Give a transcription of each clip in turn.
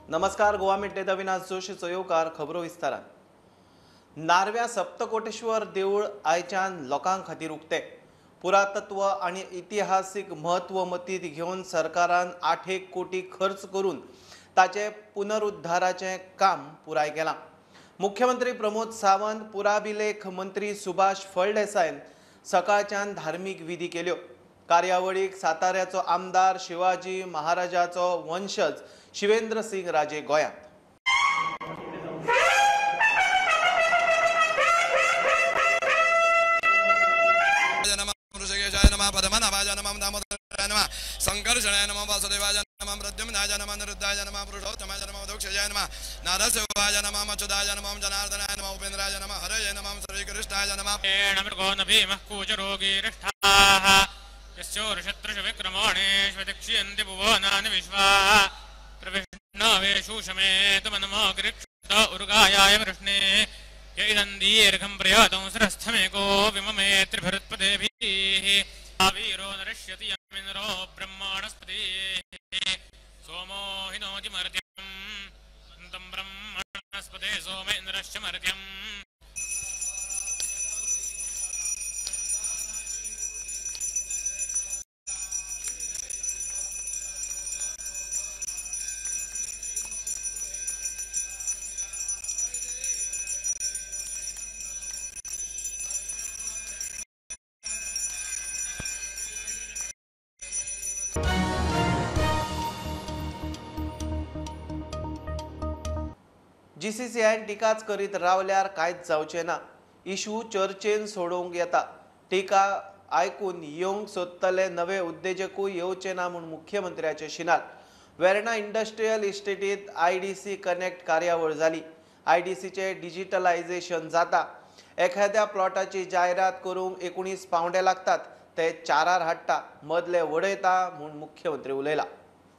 नमस्कार, गोवा मिडडेत अविनाश जोशीचो येवकार. खबरो विस्तारान. नार्व्या सप्तकोटेश्वर देवूळ आयच्यान लोकां खातीर उक्ते. पुरातत्व आनी इतिहासीक म्हत्व मतींत घेवन सरकारान 8 कोटी खर्च करून ताचे पुनरुद्धाराचें काम पुराय केलां. मुख्यमंत्री प्रमोद सावंत, पुराभिलेख मंत्री सुभाष फळदेसायन सकाळच्यान धार्मीक विधी केल्यो. कार्यावळीक साताऱ्याचो आमदार शिवाजी महाराजाचो वंशज शिवेंद्र सिंग राजे गोंयांत. संकर्षणाय नमः, वासुदेवाय नमः, प्रद्युम्नाय नमः, निरुद्धाय नमः, पुरुषोत्तमाय नमः, दक्षाय नमः, नारसिंहाय नमः, अच्युताय नमः, जनार्दनाय नमः, उपेन्द्राय नमः, हरये नमः, श्रीकृष्णाय नमः. नमृगो न भीमः कूचरोगीरिष्ठाः यस्योरुशत्रुषु विक्रमोणेष्वतिक्षियन्ति भुवनानि विश्वाः प्रविष्णवेषुषमेतुमनमोगिरिक्षुत उरुगायाय वृष्णे य इदं दीर्घं प्रयातं सरस्थमेको विममे त्रिभृत्पदेभिः वीरो नरिष्यति यमिन्द्रो ब्रह्माणस्पतिः सोमो हिनोति मर्त्यं तं ब्रह्मणस्पते सोमेन्द्रश्च मर्त्यम्. जीसीसीआयन टिकाच करीत रावल्यार कांयच जावचें ना. इशू चर्चेन सोडोवंक येता. टिका आयकून येवंक सोदतले नवे उद्देजकूय येवचे ना म्हूण मुख्यमंत्र्याचे शिनार. वेर्णा इंडस्ट्रियल इस्टेटीत आयडीसी कनेक्ट कार्यावळ जाली. आयडीसीचे डिजिटलायझेशन जाता. एखाद्या प्लॉटाची जायरात करूंक 19 पावंडे लागतात, ते 4 हाडटा, मदले वडयता म्हूण मुख्यमंत्री उलयला.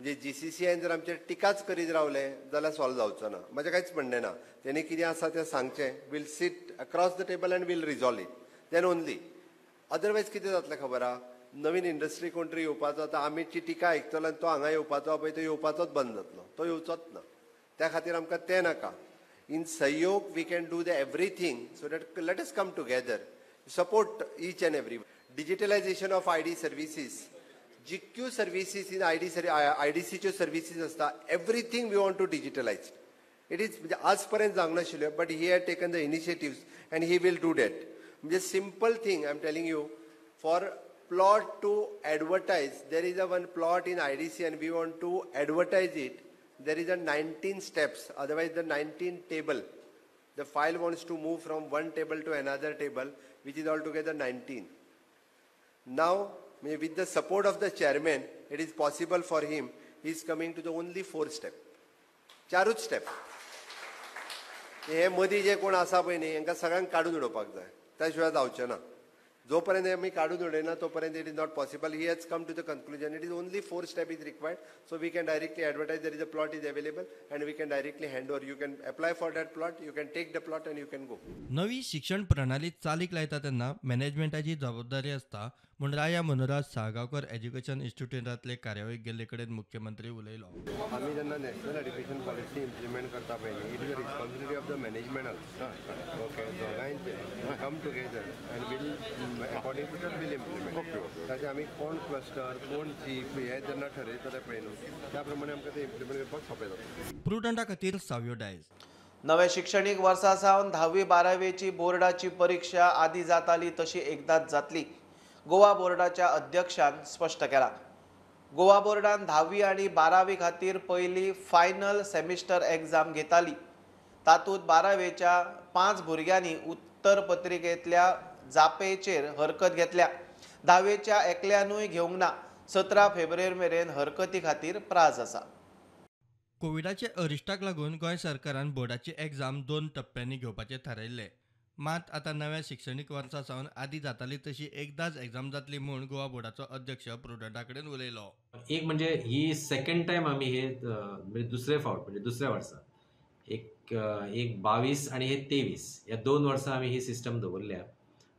म्हणजे जीसीसीआयन जर आमचेर टिकाच करीत रावले जाल्यार सॉल्व जावचो ना. म्हजें कांयच म्हणणें ना. तेणी कितें आसा तें सांगचें. We'll sit across the table and we'll resolve it then only. Otherwise कितें जातलें खबर आहा, नवीन इंडस्ट्री कोण तरी येवपाचो, आतां आमी ती टिका आयकतलो आनी तो हांगा येवपाचो पळय तो येवपाचोच बंद जातलो, तो येवचोच ना. त्या खातीर आमकां तें नाका. इन सहयोग we can do the everything so that let us come together, support each and every. Digitalization of ID services, जितक्यो सर्विसीस इन आयडीसीच्यो सर्विसीस आसता, everything we want to digitalize. It is म्हणजे आज पर्यंत जावंक नाशिल्ल्यो, but he had taken the initiatives and he will do that. म्हणजे simple thing I am telling you, for plot to advertise, there is a one plot in IDC and we want to advertise it. There is a 19 steps, otherwise the 19 table. The file wants to move from one table to another table, which is altogether 19. Now, with the support of the chairman, it is possible for him. He is coming to the only 4 step. चारूच step. हे मदीं जे कोण आसा पळय न्ही, हांकां सगळ्यांक काडून उडोवपाक जाय, त्या शिवाय जावचें ना. जोपर्यंत आमी काडून उडयना तोपर्यंत it is not possible. He has come to the conclusion it is only 4 step is required. So we can directly advertise, there is a plot is available and we can directly hand over. You can apply for that plot, you can take the plot and you can go. नवी शिक्षण प्रणाली चालीक लायता तेन्ना मॅनेजमेंटाची जबाबदारी आसता म्हूण राया Manoraj Salgaonkar education इन्स्टिट्यूटांतले कार्यावळीक गेल्ले कडेन मुख्यमंत्री उलयलो. आमी जेन्ना नॅशनल एज्युकेशन पॉलिसी इम्प्लिमेंट करता पळय न्ही, it is a responsibility of the management also. Okay, दोगांयचे come together and we'll according to that we'll implement. ताचें आमी कोण क्लस्टर कोण चीफ हे जेन्ना ठरयतले पळय न्हू, त्या प्रमाणे आमकां तें इम्प्लिमेंट करपाक सोंपें जाता. प्रुडंटा खातीर सावयो डायस. नव्या शिक्षणीक वर्सा सावन 10वी 12वीची बोर्डाची परिक्षा आदी जाताली तशी एकदाच जातली, गोवा बोर्डाच्या अध्यक्षान स्पश्ट केला. गोवा बोर्डान 10वी आनी 12वी खातीर पयली फायनल सेमिस्टर एग्जाम घेताली. तातूंत 12वेच्या 5 भुरग्यांनी उत्तरपत्रिकेंतल्या जापेचेर हरकत घेतल्या. 10वेच्या एकल्यानूय घेवंक ना. 17 फेब्रुवारी मेरेन हरकती खातीर प्राज आसा. कोविडाचे अरिश्टाक लागून गोंय सरकारान बोर्डाची एग्जाम 2 टप्प्यांनी घेवपाचें थारायिल्लें. मात आतां नव्या शिक्षणीक वर्सा सावन आदी जाताली तशी एकदाच एग्जाम जातली म्हूण गोवा बोर्डाचो अध्यक्ष प्रुडंटा कडेन उलयलो. एक म्हणजे ही सेकंड टायम आमी हे म्हणजे दुसरे फावट म्हणजे दुसऱ्या वर्सा एक 22 आनी हे 23 ह्या 2 वर्सां आमी ही सिस्टम दवरल्या.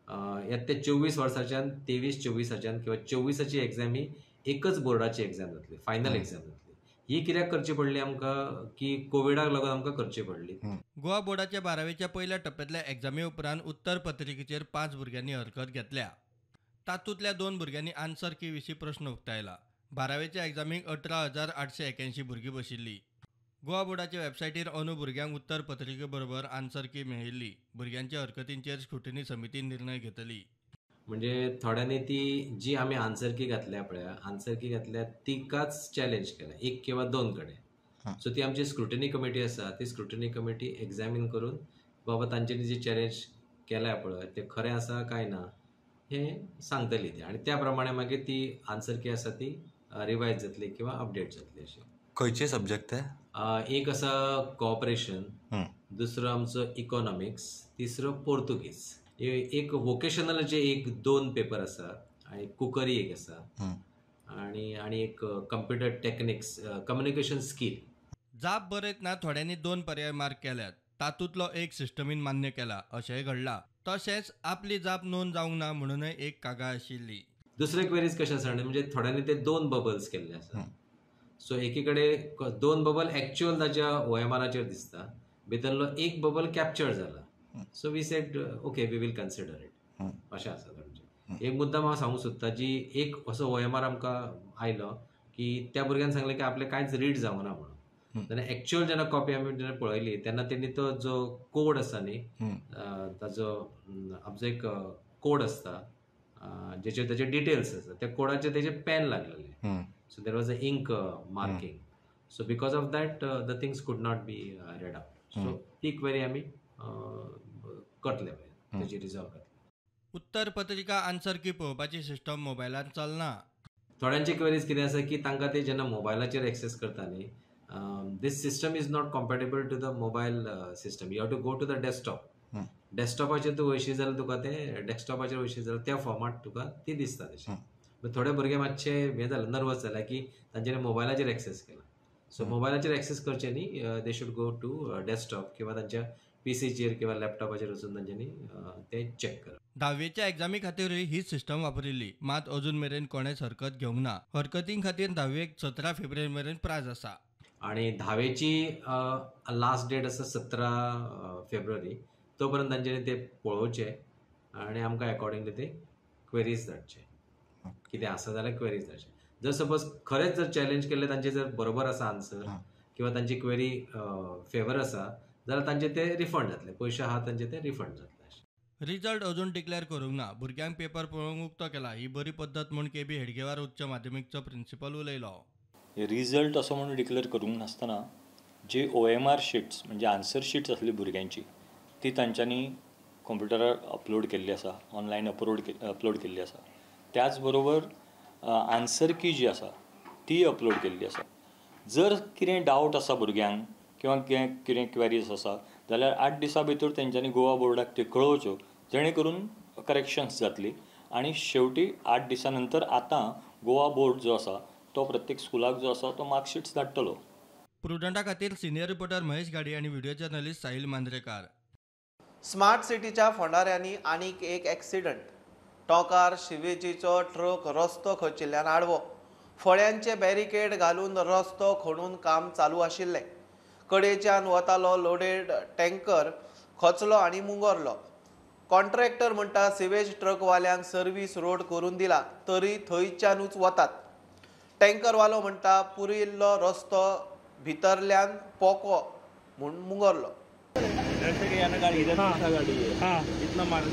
ह्या ते 24 वर्साच्यान 23 24 किंवा 24 एग्जाम ही एकच बोर्डाची एग्जाम जातली, फायनल एग्जाम जातली. ही कित्याक करची पडली आमकां की कोविडाक लागून आमकां करची पडली. गोवा बोर्डाच्या 12वेच्या पयल्या टप्प्यांतल्या एग्जामी उपरांत उत्तर पत्रिकेचेर 5 भुरग्यांनी हरकत घेतल्या. तातूंतल्या 2 भुरग्यांनी आन्सर की विशीं प्रश्न उक्तायला. 12वेच्या एग्जामीक 18,881 भुरगीं बशिल्ली. गोवा बोर्डाच्या वेबसायटीर अंदू भुरग्यांक उत्तर पत्रिके बरोबर आन्सर की मेळिल्ली. भुरग्यांच्या हरकतींचेर स्क्रुटिनी समिती निर्णय घेतली. म्हणजे थोड्यांनी ती जी आमी आन्सर की घातल्या पळय, आन्सर की घातल्या तिकाच चॅलेंज केल्या 1 किंवा 2 कडेन. सो ती आमची स्क्रुटिनी कमिटी आसा, ती स्क्रुटिनी कमिटी एग्जामीन करून बाबा तांच्यांनी जी चॅलेंज केल्या पळय तें खरें आसा काय ना हें सांगतली ती, आनी त्या प्रमाणे मागीर ती आन्सर की आसा ती रिवायज जातली किंवा अपडेट जातली. अशी खंयचे सब्जेक्ट ते? एक आसा कॉपरेशन, दुसरो आमचो इकॉनॉमिक्स, तिसरो पोर्तुगीज, एक वोकेशनलाचे 1-2 पेपर आसा, आनी कुकरी एक आसा, आनी आनी एक कंप्युटर टेक्निक्स कम्युनिकेशन स्कील. जाप बरयतना थोड्यांनी 2 पर्याय मार्क केल्यात, तातूंतलो एक सिस्टमीन मान्य केला अशेंय घडलां. तशेंच आपली जाप नोंद जावंक ना म्हणूनय एक कागाळ आशिल्ली. दुसरे क्वेरीज कशें आसा म्हणजे थोड्यांनी ते 2 बबल्स केल्ले आसा. सो एकी कडेन 2 बबल एक्चुअल ताच्या ओएमआराचेर दिसता, भितरलो 1 बबल कॅप्चर जाला. So we said okay we will consider it. अशें आसा तांचें. एक मुद्दाम हांव सांगूंक सोदता जी एक असो ओएमआर आमकां आयलो की त्या भुरग्यान सांगलें की आपलें कांयच रीड जावना म्हणून, तेन्ना एक्चुअल जेन्ना कॉपी आमी जेन्ना पळयली तेन्ना तेणी तो जो कोड आसा न्ही ताजो आमचो एक कोड आसता जेचेर ताचे डिटेल्स आसा, त्या कोडाचेर तेजे pen लागलेलें. So there was a ink marking. So because of that the things could not be read out. So ती क्वेरी आमी करतले पळय, तेजी रिजॉल्व करतले. उत्तर पत्रिका आन्सर की पळोवपाची सिस्टम मोबायलार चलना. थोड्यांचे क्वेरीज कितें आसा की तांकां ते जेन्ना मोबायलाचेर एक्सेस करता न्ही, this system is not compatible to the mobile system. You have to go to the desktop. डेस्कटॉपाचेर तूं वयशी जाल्यार तुका ते डेस्कटॉपाचेर वयशी जाल्यार त्या फॉर्माट तुका ती दिसता. तशें थोडे भुरगे मातशे हें जाले, नर्वस जाले की तांच्यांनी मोबायलाचेर एक्सेस केला. सो मोबायलाचेर एक्सेस करचे न्ही, they should go to desktop किंवा तांच्या पीसीचेर किंवा लॅपटॉपाचेर वचून तांच्यांनी ते चॅक करप. 10वेच्या एग्जामी खातीरूय हीच सिस्टम वापरिल्ली, मात अजून मेरेन कोणेच हरकत घेवंक ना. हरकतीं खातीर 10वेक 17 फेब्रुवारी मेरेन प्राज आसा. आनी 10वेची लास्ट डेट आसा 17 फेब्रुवारी, तो पर्यंत तांच्यांनी ते पळोवचे आनी आमकां एकॉर्डिंगली ते क्वेरीज धाडचे. कितें आसा जाल्यार क्वेरीज धाडचे. जर सपोज खरेंच जर चॅलेंज केल्ले तांचे जर बरोबर आसा आन्सर किंवा तांची क्वेरी फेवर आसा जाल्यार तांचे ते रिफंड जातले, पयशे आहा तांचे ते रिफंड जातले. रिजल्ट अजून डिक्लेअर करूंक ना. भुरग्यांक पेपर पळोवंक उक्तो केला ही बरी पद्दत म्हूण के बी हेडगेवार उच्च माध्यमिकचो प्रिन्सिपल उलयलो. रिजल्ट असो म्हणून डिक्लेअर करूंक नासतना जे ओएमआर शीट्स म्हणजे आन्सर शीट्स आसली भुरग्यांची ती तांच्यांनी कंप्युटरार अपलोड केल्ली आसा, ऑनलायन अपलोड केल्ली आसा. त्याच बरोबर आन्सर की जी आसा ती अपलोड केल्ली आसा. जर कितें डावट आसा भुरग्यांक किंवा कितें क्वेरीज आसा जाल्यार 8 दिसां भितर तेंच्यांनी गोवा बोर्डाक त्यो कळोवच्यो, जेणे करून करेक्शन्स जातली. आनी शेवटी 8 दिसां नंतर आतां गोवा बोर्ड जो आसा तो प्रत्येक स्कुलाक जो आसा तो मार्कशीट्स धाडटलो. प्रुडंटा खातीर सिनियर रिपोर्टर महेश गाडी आनी video journalist Sahil Mandrekar. Smart सिटीच्या फोंडाऱ्यांनी आनीक एक एक्सिडंट. टोंकार शिवेजीचो ट्रक रस्तो खचिल्ल्यान आडवो. फळ्यांचे बॅरिकेड घालून रस्तो खणून काम चालू आशिल्लें. कडेच्यान वतालो लोडेड टँकर खचलो आनी मुंगरलो. कॉन्ट्रॅक्टर म्हणटा सिवेज ट्रकवाल्यांक सर्वीस रोड करून दिला तरी थंयच्यानूच वतात. टँकरवालो म्हणटा पुरिल्लो रस्तो भितरल्यान पोको म्हूण मुंगरलो. गाड़ी इधर गाड़ी है, हाँ। इतना मार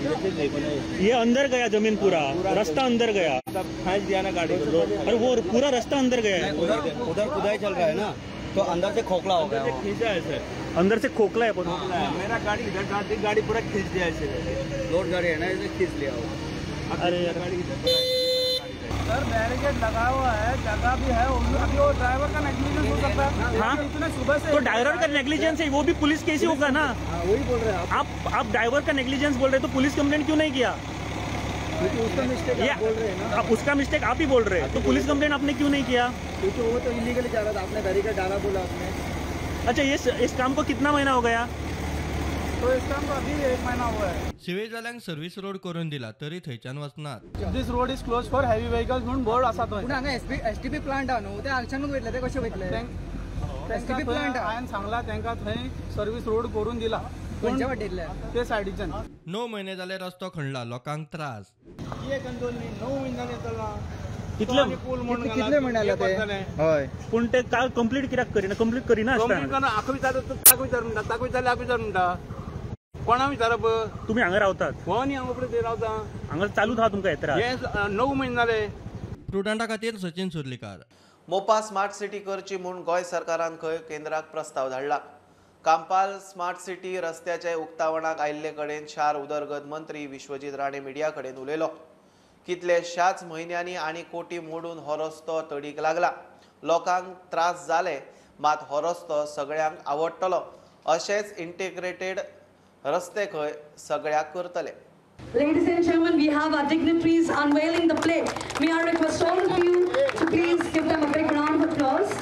ये अंदर गया जमीन, पूरा रास्ता अंदर गया, फैंस दिया ना गाड़ी को, और वो पूरा रास्ता अंदर गया है। उधर खुदाई चल रहा है ना, तो अंदर से खोखला हो गया, खींचा है सर, अंदर से खोखला है। हाँ। मेरा गाड़ी इधर गाड़ी, गाड़ी पूरा खींच दिया ऐसे, लोड गाड़ी है ना, इसे खींच लिया वो। अरे गाड़ी सर बैरिकेड लगा हुआ है, जगह भी है, अभी वो ड्राइवर का नेग्लिजेंस हो सकता है। हाँ? इतना सुबह से तो ड्राइवर का नेग्लिजेंस है, वो भी पुलिस केस ही होगा ना। हाँ, वही बोल रहे हैं आप ड्राइवर का नेग्लिजेंस बोल रहे हैं तो पुलिस कंप्लेंट क्यों नहीं किया? क्योंकि उसका मिस्टेक आप बोल रहे हैं ना, आप उसका मिस्टेक आप ही बोल रहे हैं, तो पुलिस कंप्लेंट आपने क्यों नहीं किया? क्योंकि वो तो इलीगली जा रहा था, आपने बैरिकेड डाला बोला आपने। अच्छा, ये इस काम को कितना महीना हो गया? तो इस काम को अभी 1 महीना हुआ है। सिवेजवाल्यांक सर्वीस रोड करून दिला तरी थंयच्यान वचनात। This road is close for heavy vehicles म्हणून बोर्ड आसा थंय। पूण हांगा एसटीपी प्लांट आहा न्हू, ते हांगच्यानूच वयतले, ते कशे वयतले? एसटीपी प्लांट हांवें सांगला तांकां थंय सर्वीस रोड करून दिला, खंयच्या वाटेंतल्यान? ते सायडीच्यान। 9 म्हयने जाले रस्तो खणला, लोकांक त्रास। एक आनी दोन न्ही, 9 म्हयने जाले चल्ला। कितले म्हयने जाले ते? हय, पूण ते काल कंप्लीट कित्याक करिना? कंप्लीट करिना आसतना आखो विचारता, ताका विचार म्हणटा, ताका विचारले आखो विचार म्हणटा, कोणा विचारप? तुमी हांगा रावतात? हो न्ही, हांगा पळय रावता, हांगा चालूच आहा तुमकां हे त्रास। हे 9 म्हयने जाले। प्रुडंटा खातीर सचिन सुर्लीकार। मोपा स्मार्ट सिटी करची म्हूण गोंय सरकारान खंय केंद्राक प्रस्ताव धाडला। कांपाल स्मार्ट सिटी रस्त्याच्या उक्तावणाक आयिल्ले कडेन शार उदरगत मंत्री विश्वजीत राणे मिडिया कडेन उलयलो। कितलेशाच म्हयन्यांनी आनी कोटी मोडून हो रस्तो तडीक लागला, लोकांक त्रास जाले, मात हो रस्तो सगळ्यांक आवडटलो अशेंच इंटिग्रेटेड रस्ते खंय सगळ्याक करतले। Ladies and gentlemen, we have our dignitaries unveiling the plaque. May I request all of you to please give them a big round of applause.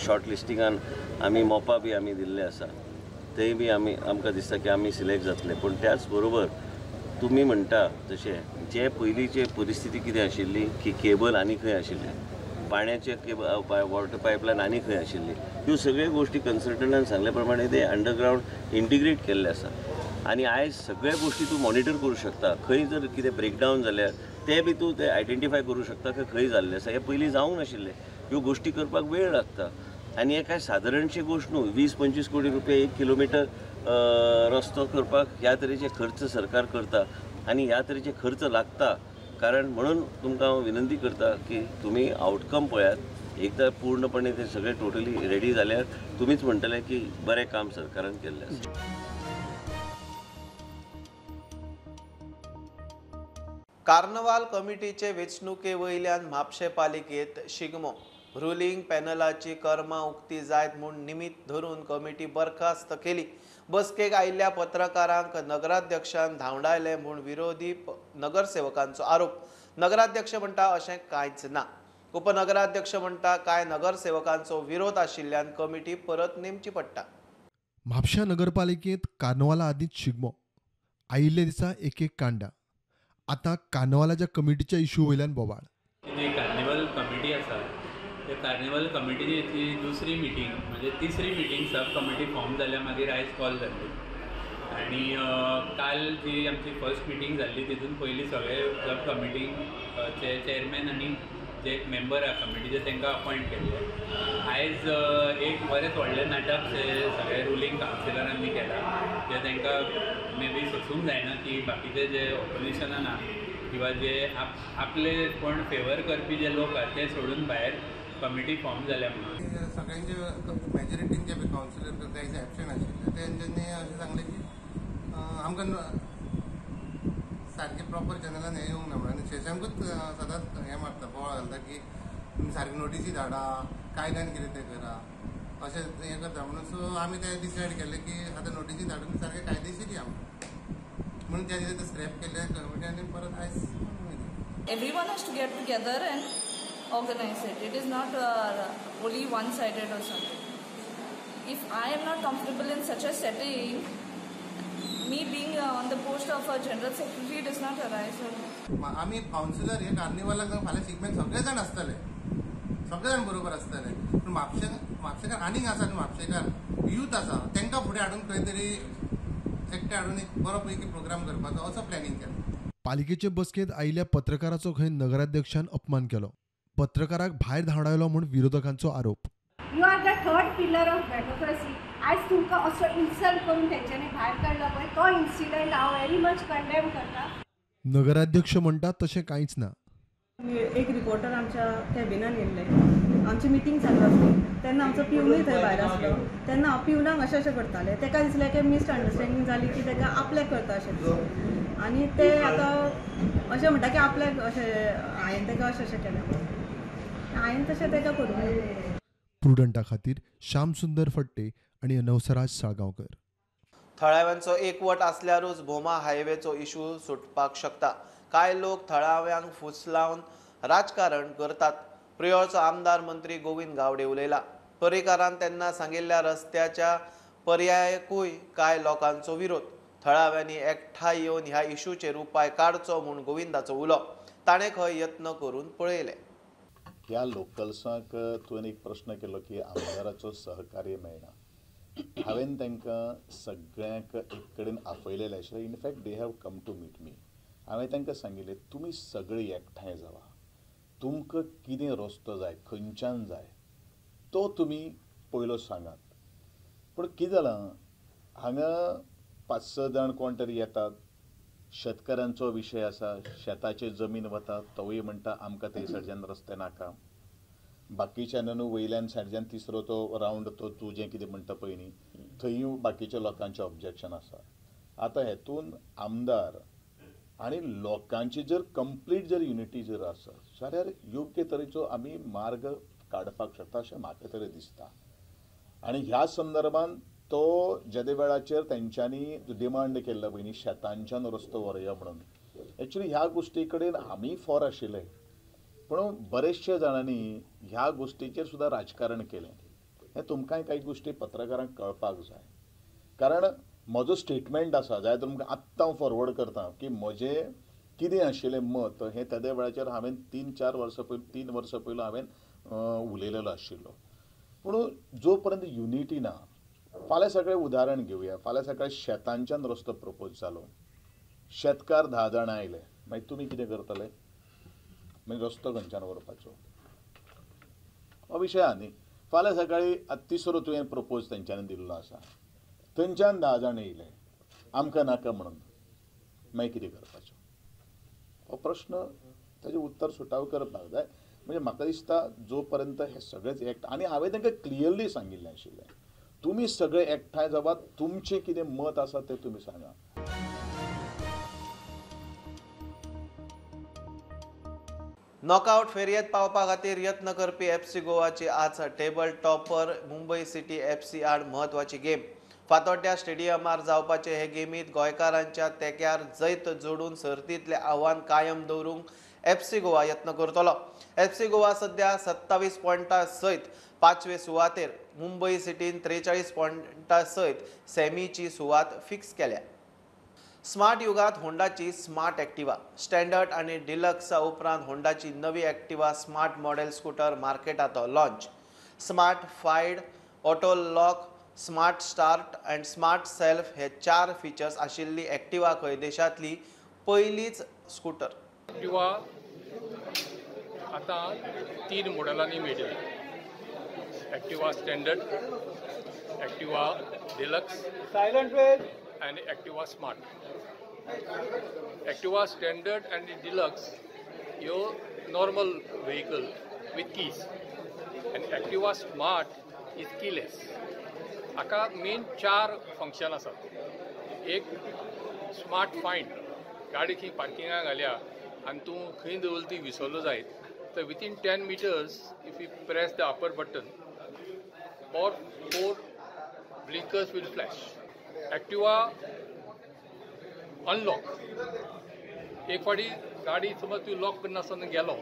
Short लिस्टिंगान आमी मोपा बी आमी दिल्ले आसा, तेय बी आमी आमकां दिसता की आमी सिलेक्ट जातले। पूण त्याच बरोबर तुमी म्हणटा तशें जे पयलींचे परिस्थिती कितें आशिल्ली की केबल आनी खंय आशिल्लें, पाण्याचे केबल वॉटर पायपलायन आनी खंय आशिल्ली, ह्यो सगळ्यो गोश्टी कन्सल्टंटान सांगल्या प्रमाणे ते अंडरग्रावंड इंटिग्रेट केल्ले आसा आनी आयज सगळ्या गोश्टी तूं मॉनिटर करूं शकता। खंय जर कितें ब्रेकडावन जाल्यार ते बी तूं ते आयडेंटिफाय करूं शकता की खंय जाल्लें आसा। हें पयलीं जावंक नाशिल्लें। ह्यो गोश्टी करपाक वेळ लागता आनी हें कांय सादारणशी गोश्ट न्हू। 20-25 कोटी रुपया 1 किलोमिटर रस्तो करपाक ह्या तरेचे खर्च सरकार करता आनी ह्या तरेचे खर्च लागता। कारण म्हणून तुमकां हांव विनंती करता की तुमी आवटकम पळयात, एकदां पूर्णपणे ते सगळे टोटली रेडी जाल्यार तुमीच म्हणटले की बरें काम सरकारान केल्लें आसा। कार्नवाल कमिटीचे वेंचणुके वयल्यान म्हापशें पालिकेंत शिगमो रुलिंग पॅनलाची कर्मां उक्ती जायत म्हूण निमित्त धरून कमिटी बरखास्त केली। बसकेक आयिल्ल्या पत्रकारांक नगराध्यक्षान धांवडायले म्हूण विरोधी नगरसेवकांचो आरोप। नगराध्यक्ष म्हणटा अशें कांयच ना। उपनगराध्यक्ष म्हणटा कांय नगरसेवकांचो विरोध आशिल्ल्यान कमिटी परत नेमची पडटा। म्हापशा नगरपालिकेंत कार्नवाला आदींच शिगमो आयिल्ल्या दिसा एक एक कांडा, आतां कार्नवालाच्या कमिटीच्या इशू वयल्यान बोवाळ। जी कार्निवल कमिटी आसा त्या कार्निवल कमिटीची ती दुसरी मिटींग म्हणजे तिसरी मिटींग सब कमिटी फॉर्म जाल्या मागीर आयज कॉल जाल्ली आनी काल जी आमची फर्स्ट मिटींग जाल्ली तितून पयलीं सगळे सब कमिटीचे चेअरमॅन आनी जे मेंबर आहा कमिटीचे तांकां अपॉयंट केल्ले। आयज एक बरेंच व्हडलें नाटक सगळे रुलिंग कावन्सिलरांनी केलां जें तांकां मे बी सोसूंक जायना की बाकीचे जे ऑपोजिशनान आहा किंवा जे आपले कोण फेवर करपी जे लोक आहा ते सोडून भायर कमिटी फॉर्म जाल्या म्हणून। सगळ्यांचे मेजॉरिटीन जे कावन्सिलर कांय एबसेंट आशिल्ले तेंच्यांनी अशें सांगलें की आमकां सारकें प्रॉपर चॅनलान हें येवंक ना म्हणून आनी शेशांकूच सदांच हें मारता, बोवाळ घालता की तुमी सारकी नोटीसी धाडा, कायद्यान कितें तें करा अशें हें करता म्हणून। सो आमी तें डिसायड केलें की आतां नोटीसी धाडून सारकें कायदेशीर या म्हणून त्या दिसा तें स्क्रॅप केलें कमिटी आनी परत आयज। Everyone has to get together and organize it. It is not only one-sided or something. If I am not comfortable in such a setting, me being on the post of a general secretary does not arise. आमी councillor हे कार्निवालाक फाल्यां शिगम्याक सगळे जाण आसतले, सगळे जाण बरोबर आसतले, पूण म्हापशेकार आनीक आसा न्हू, म्हापशेकार यूथ आसा तांकां फुडें हाडून खंय तरी एकटे हाडून एक बरो पैकी प्रोग्राम करपाचो असो प्लॅनिंग केला। पालिकेचे बसकेंत आयिल्ल्या पत्रकाराचो खंय नगराध्यक्षान अपमान केलो, पत्रकाराक भायर धांवडायलो म्हूण विरोधकांचो आरोप। You are the third pillar of democracy. आयज तुमकां असो इन्सल्ट करून तेंच्यांनी भायर काडलो पळय तो इन्सिडंट हांव व्हेरी मच कंडेम करता। नगराध्यक्ष म्हणटात तशें कांयच ना। एक रिपोर्टर आमच्या कॅबिनान येयल्ले, आमची मिटींग चालू आसली तेन्ना आमचो पिवनूय थंय भायर आसलो, तेन्ना हांव पिवनाक अशें अशें करतालें, ताका दिसलें की मिसअंडरस्टँडींग जाली की ताका आपल्याक करता अशें दिसलें आनी ते आतां अशें म्हणटा की आपल्याक अशें हांवें ताका अशें अशें केलें, हांवें तशें ताका करूंक। प्रुडंटा खातीर श्यामसुंदर फट्टे आनी नवसराज साळगांवकर। थळाव्यांचो एकवट आसल्यारूच भोमा हायवेचो इशू सुटपाक शकता। कांय लोक थळाव्यांक फुसलावन राजकारण करतात। प्रियोळचो आमदार मंत्री गोविंद गावडे उलयला। पर्रीकारान तेन्ना सांगिल्ल्या रस्त्याच्या पर्यायकूय कांय लोकांचो विरोध. थळाव्यांनी एकठांय येवन ह्या इशूचेर उपाय काडचो म्हूण गोविंदाचो उलो. ताणें खंय यत्न करून पळयले. ह्या लोकल्सांक तुवें एक प्रश्न केलो की आमदाराचो सहकार्य मेळना. हांवें तांकां सगळ्यांक एक कडेन आपयलेलें आशिल्लें. In fact they have come to meet me. हांवें तांकां सांगिल्लें तुमी सगळे एकठांय जावा, तुमकां कितें रस्तो जाय, खंयच्यान जाय तो तुमी पयलो सांगात. पूण कितें जालां, हांगा 5-6 जाण कोण तरी येतात, शेतकारांचो विशय आसा, शेताचे जमीन वता, तोवूय म्हणटा आमकां थंय सायडच्यान रस्ते नाका. बाकीच्यान न्हू वयल्यान सायडच्यान तिसरो तो रावंड तो तूं जें कितें म्हणटा पळय न्ही, थंयूय बाकीच्या लोकांचें ऑब्जेक्शन आसा. आतां हेतून आमदार आनी लोकांची जर कंप्लीट जर युनिटी जर आसा जाल्यार योग्य तरेचो आमी मार्ग काडपाक शकता अशें म्हाका तरी दिसता. आनी ह्या संदर्भान तो जेदे वेळाचेर तेंच्यांनी डिमांड केल्लो पळय न्ही शेतांच्यान रस्तो व्हरया म्हणून, एक्चुली ह्या गोश्टी कडेन आमी फॉर आशिल्ले, पूण बरेचशे जाणांनी ह्या गोश्टीचेर सुद्दां राजकारण केलें. हें तुमकांय कांय गोश्टी पत्रकारांक कळपाक जाय. कारण म्हजो स्टेटमेंट आसा जाल्यार तुमकां आत्तां हांव फॉरवर्ड करता की म्हजें कितें आशिल्लें मत हें तेदे वेळाचेर हांवें 3-4 वर्सां पयलीं 3 वर्सां पयलीं हांवें उलयलेलो आशिल्लो. पूण जो पर्यंत युनिटी ना, फाल्यां सगळें उदाहरण घेवया, फाल्यां सकाळीं शेतांच्यान रस्तो प्रपोज जालो, शेतकार 10 जाणां आयले, मागीर तुमी कितें करतले? मागीर रस्तो खंयच्यान व्हरपाचो हो विशय आहा न्ही. फाल्यां सकाळीं तिसरो तुवें प्रपोज तेंच्यांनी दिल्लो आसा, थंयच्यान 10 जाण येयले आमकां नाका म्हणून, मागीर कितें करपाचो हो प्रश्न, ताजें उत्तर सुटाव करपाक जाय. म्हणजे म्हाका दिसता जो पर्यंत हे सगळेच एकठांय, आनी हांवें तांकां क्लियरली सांगिल्लें आशिल्लें तुमी सगळे एकठांय जावात, तुमचें कितें मत आसा तें तुमी सांगा. नॉकआउट फेरयेत पावपा खातीर यत्न करपी एफसी गोवाची आज table topper Mumbai city FC आड म्हत्वाची गेम. फातोड्ड्या स्टेडियमार जावपाचे हे गेमीत गोंयकारांच्या तेक्यार जैत जोडून सर्तींतलें आव्हान कायम दवरूंक एफसी गोवा यत्न करतलो. एफसी गोवा सध्या 27 पॉयंटा सयत 5वे सुवातेर, मुंबय सिटीन 43 पॉयंटा सयत सेमीची सुवात फिक्स केल्या. स्मार्ट युगात होंडाची स्मार्ट ॲक्टिवा स्टँडर्ड आणि डिलक्सा उपरांत होंडाची नवी ॲक्टिवा स्मार्ट मॉडेल स्कूटर मार्केटात launch. Smart find, auto lock, smart start and smart self हे 4 फीचर्स आशिल्ली ॲक्टिवा खंय देशांतली पयलीच स्कूटर. ॲक्टिवा आता 3 मॉडेलांनी मेळटली, Activa standard, Activa deluxe आनी Activa smart. Activa standard आनी डिलक्स ह्यो नॉर्मल व्हेकल विथ कीज आनी ॲक्टिवा स्मार्ट is keyless. हाका मेन 4 फंक्शन आसात. एक स्मार्ट फायंड, गाडी खंय पार्किंगाक घाल्या आनी तूं खंय दवरली ती विसरलो जायत तर within 10 meters if you press the upper button or 4 blinkers will flash. Activa unlock, एक फावटी गाडी समज तूं लॉक करनासतना गेलो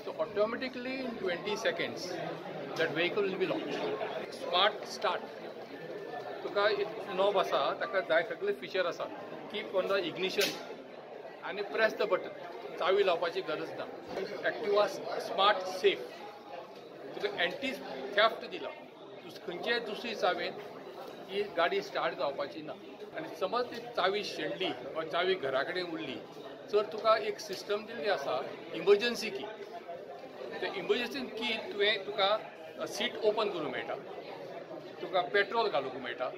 so automatically in 20 seconds that vehicle will be locked. Smart start, तुका एक नॉब आसा ताका जाय सगळे फिचर आसा, कीप ऑन the ignition आनी प्रेस the button, चावी लावपाची गरज ना. ॲक्टिवा स्मार्ट सेफ, तुका एंटी थेफ्ट दिला, खंयचेय दुसरी चावेन ही गाडी स्टार्ट जावपाची ना. आनी समज ती चावी शेणली वा चावी घरा कडेन उरली तर तुका एक सिस्टम दिल्ली आसा इमर्जन्सी की, ते इमर्जन्सी की तुवें तुका सीट ओपन करूंक मेळटा, तुका पेट्रोल घालूंक मेळटा.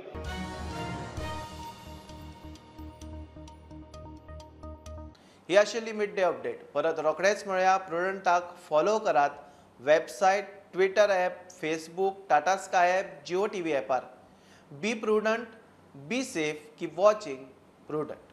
ही आशिल्ली मिड डे अपडेट. परत रोखडेच मेळया. प्रुडंटाक फॉलो करात website, Twitter app, Facebook, Tata Sky app, Jio TV ॲपार. Be prudent, be safe, keep watching Prudent.